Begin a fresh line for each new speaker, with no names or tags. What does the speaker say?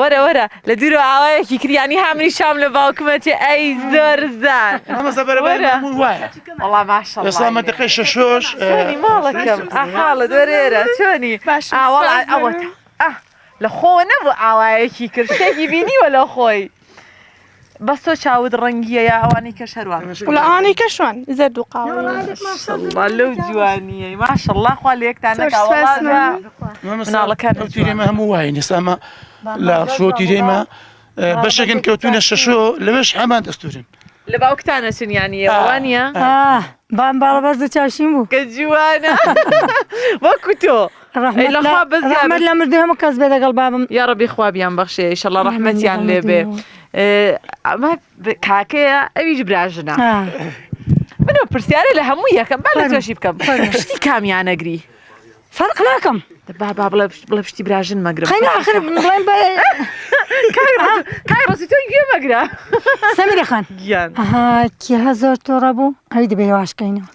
وەرە وەرە لە دوورەوە ئاوایەکی کریانی هامنی شام لە باوکمە چێ ئەی زۆر زان
مامۆستا بەرەبای
وەرە.
مەمون وایە
وەڵا ماشەڵڵا
ئێستا مەنتەقەی شەشۆش ئە،
چۆنی ماڵەکەم ئاحاڵت وەرێرە چۆنی
باشم،
ئاوەڵا
سوپاس
ئەوە ئاه لە خۆوە نەبوو ئاوایەکی کرد شتێکی بینیوە لە خۆی بەس تۆ چاوت ڕەنگیە یا ئەوانی کەش هەروان
وڵا ئەوانەی کەشوان زەرد و قاوە
ماشەڵڵا لەو جوانیەی ماشەڵڵا خوا لە یەکتان
زۆر
نەکا
سوپاس
وەڵا
مەمنون.
مامۆستا،
مناڵەکان
ئەو تیرێمە هەموو واین ئێستا ئەمە لە شۆ تیرێمە بەشێکن کەوتونە شەشۆ لەوێش هەمان دەستورن
لە باوکتانە چن یانی ئێوە وانیە
آه بام باڵە بەرز و چاوشین بوو
کە جوانە وەکو تۆ
ڕەحمەت
لە خوا بەزیاد
ڕەحمەت لە مردووی هەموو کەس بێ لەگەڵ بابم
یاڕەبی خوا بیان بەخشێ ئیشەڵا ڕەحمەتیان
آمین
لێ بێ
اللهم
ئەمە کاکەیە ئەویش براژنە
آه.
منەوە پرسیارە لە هەموو یەکەم با لە
فەرموو.
تۆشی بکەم پشتی کامیانەگری
فەرق ناکەم
با با بڵێ بڵێ پشتی براژن مەگرم
خەینە ئاخر بڵێن بە
کاک ڕەسوو تۆ گوێ مەگرە
سەمیرە خان
گیان
ئەها کێها زۆر توڕە بوو ئەوی دەبێ هێواش کەینەوە.